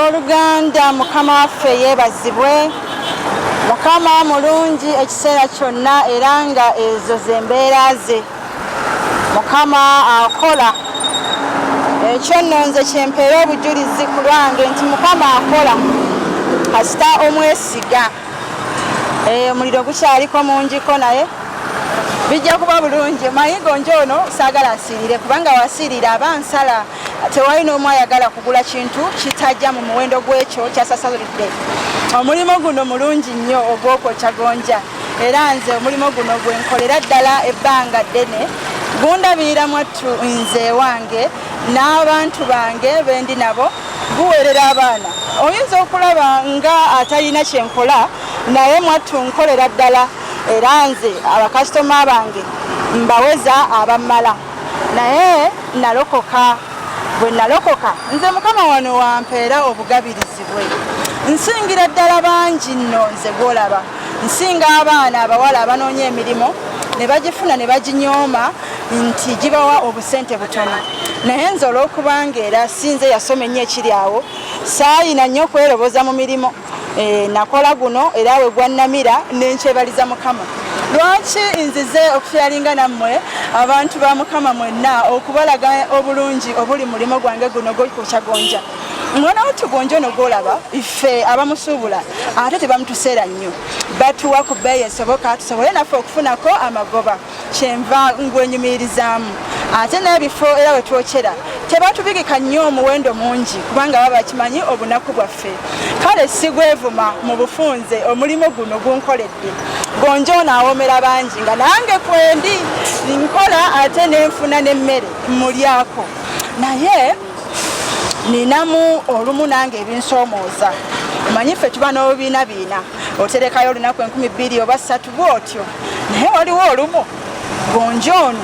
Abooluganda, Mukama waffe yeebazibwe. Mukama mulungi ekiseera kyonna era nga ezo ze mbeera ze. Mukama akola. Ekyo nno nze kyempeera obujulizi ku lwange nti Mukama akola kasita omwesiga. Eh, omuliro gukyaliko mungiko naye bijja kuba bulungi. Manyi gonja ono saagala asiirire kubanga wasiirira aba nsala. Tewali n'omu ayagala kugula kintu kitajja mu muwendo gw'ekyo kyasasalidde. Omulimu guno mulungi nnyo ogw'okwokya gonja era nze omulimu guno gwe nkolera ddala ebbanga ddene gundabirira mwattu nze ewange n'abantu bange bendi nabo guweerera abaana. Oyinza okulaba nga atalina kye nkola naye mwattu nkolera ddala era nze abakasitoma bange mbaweza abammala. Naye nalokoka. Bwe nalokoka nze Mukama wano wampeera obugabirizi bwe. Nsingira ddala bangi nno nze gw'olaba. Nsinga abaana abawala abanoonya emirimu ne bagifuna ne baginyooma nti gibawa obusente butono. Naye nze olw'okubanga era si nze yasoma ennyo ekiri awo, saayina nnyo kweroboza mu mirimu. Eh, nakola guno era we gwannamira ne nkyebaliza Mukama. Lwaki nzize okusharinga nammwe abantu ba Mukama mwenna okubalaga obulungi obuli mu mulimo gwange guno gw'okwokya gonja. Mwana wattu gonja ono gw'olaba ffe abamusuubula ate tebamutuseera nnyo, batuwa ku bbeeyi esoboka tusobole naffe okufunako amagoba. Kyenva ngwenyumirizaamu ate n'ebifo era we twokyera tebatubigika nnyo omuwendo mungi kubanga baba bakimanyi obunaku bwaffe. Kale sigwevuma mu bufunze omulimu guno gunkoledde. Gonja ono awoomera bangi nga nange kwendi nkola ate nenfuna n'emmere mmulyako naye ninamu olumu nange ebinsoomooza. Omanyi ffe tuba n'obubiinabiina, oterekayo olunaku 2000 oba 3 bw'otyo. Naye waliwo olumu gonja ono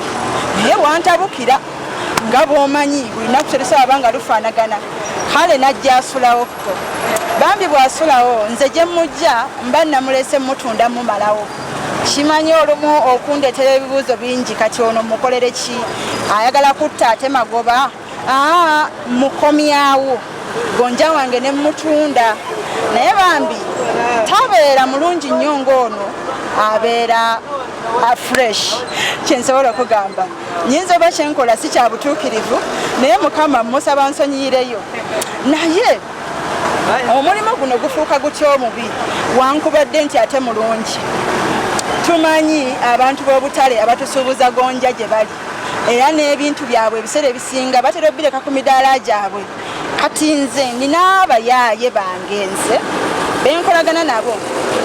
naye wantabukira nga bw'omanyi buli lunaku terusobola nga lufaanagana. Kale n'ajja asulawo ko bambi bw'asulawo nze gye mmujja mba namuleese mutunda mumalawo. Kimanyi olumu okundeetera ebibuuzo bingi, kati ono mukolere ki? Ayagala kutta ate magoba? Aa, mukomyawo gonja wange ne mutunda. Naye bambi tabeera mulungi nnyo ng'ono abeera fresh. Kyensobola okugamba nyinza oba kyenkola si kya butuukirivu, naye Mukama mmusaba nsonyiyireyo. Naye omulimu guno gufuuka gutya omubi wankubadde nti ate mulungi? Tumanyi abantu b'obutale abatusuubuza gonja gye bali era n'ebintu byabwe ebiseera ebisinga batera obireka ku midaala gyabwe. Kati nze nina abayaaye bange nze benkolagana nabo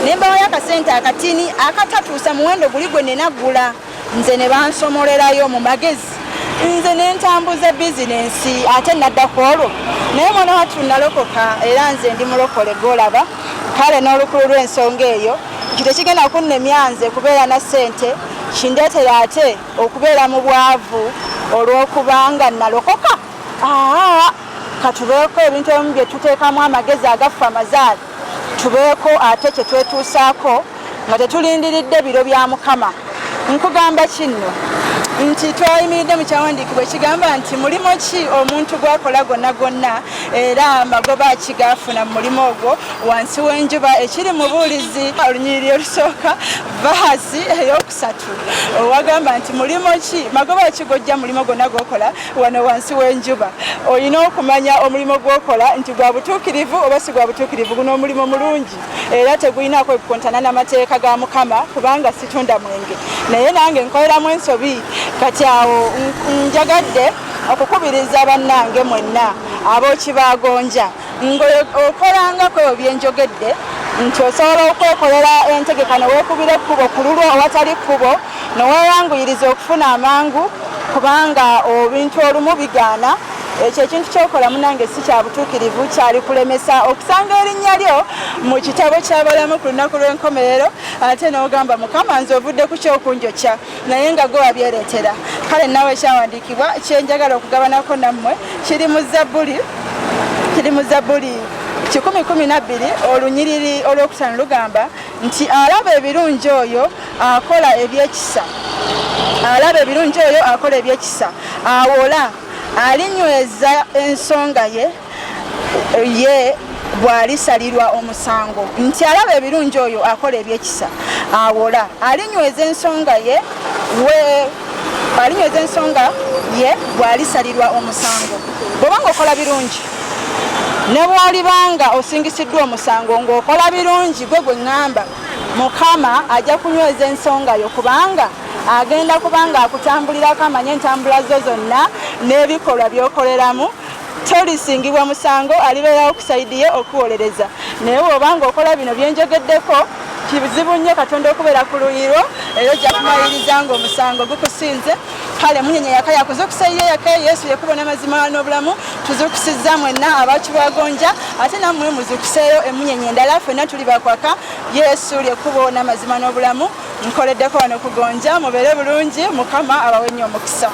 ne mbawayo akasente akatini akatatuusa muwendo guli gwe nenagula nze ne bansomolerayo mu magezi nze ne ntambuza bizinensi ate nadda ku olwo. Naye mwana wattu nalokoka era nze ndi mulokole gw'olaba. Kale n'olukulu lw'ensonga eyo nti tekigenda kunnemya nze kubeera na ssente kindeetera ate okubeera mu bwavu olw'okubanga nalokoka. Aa, katubeeko ebintu ebimu bye tuteekamu amagezi agaffe amazaale, tubeeko ate kye twetuusaako nga tetulindiridde biro bya Mukama. Nkugamba kinno nti twayimiridde mu kyawandiikibwa ekigamba nti mulimu ki omuntu gw'akola gwonna gwonna era amagoba ki g'afuna mu mulimu ogwo wansi w'enjuba, ekiri mu Buulizi olunyiriri olusooka vaasi ey'okusatu owagamba nti mulimu ki, magoba ki g'ojja mulimu gwonna gw'okola wano wansi w'enjuba. Olina okumanya omulimu gw'okola nti gwa butuukirivu oba si gwa butuukirivu. Guno omulimu mulungi era tegulinaako ekukontana n'amateeka ga Mukama kubanga situnda mwenge, naye nange nkoleramu ensobi. Kati awo njagadde okukubiriza bannange mwenna ab'okibagonja ng'okolangako ebyo bye njogedde nti osobola okwekolera entegeka ne weekubira ekkubo ku lulwo awatali kkubo ne weeyanguyiriza okufuna amangu kubanga ebintu olumu bigaana. Ekyo ekintu ky'okola munange si kya butuukirivu, kyali kulemesa okusanga erinnya lyo mu kitabo ky'abalamu ku lunaku lw'enkomerero, ate n'ogamba Mukama nze ovudde ku ky'okunjokya naye nga gwe wabyereetera. Kale nawe ekyawandiikibwa kye njagala okugabanako nammwe kiri mu Zabbuli, kiri mu Zabbuli 112 olunyiriri olwokutaano lugamba nti alaba ebirungi oyo akola ebyekisa, alaba ebirungi oyo akola ebyekisa awola alinyweza ensonga ye ye Bw'alisalirwa omusango nti alaba ebirungi oyo akola ebyekisa awola, alinyweza ensonga ye we alinyweza ensonga ye bw'alisalirwa omusango. Bw'oba ng'okola birungi ne bw'olibanga osingisiddwa omusango ng'okola birungi, gwe gwe ŋŋamba, Mukama ajja kunyweza ensonga yo, kubanga agenda kubanga akutambulirako, amanye entambula zo zonna n'ebikolwa by'okoleramu. Tolisingibwa musango, alibeerawo ku sayidi ye okuwolereza. Naye bw'oba ng'okola bino byenjogeddeko, kizibu nnyo Katonda okubeera ku luyi lwo, era ojja kumaliriza ng'omusango gukusinze. Kale Munyenye Yaka yakuzukusa ye yaka, Yesu yekubo n'amazima n'obulamu. Tuzukusizza mwenna abakibagonja, ate nammwe muzukuseeyo emunyenye endala. Ffenna tuli bakwaka. Yesu lyekkubo n'amazima n'obulamu. Nkoleddeko wano kugonja. Mubeere bulungi, Mukama abawe nnyo omukisa.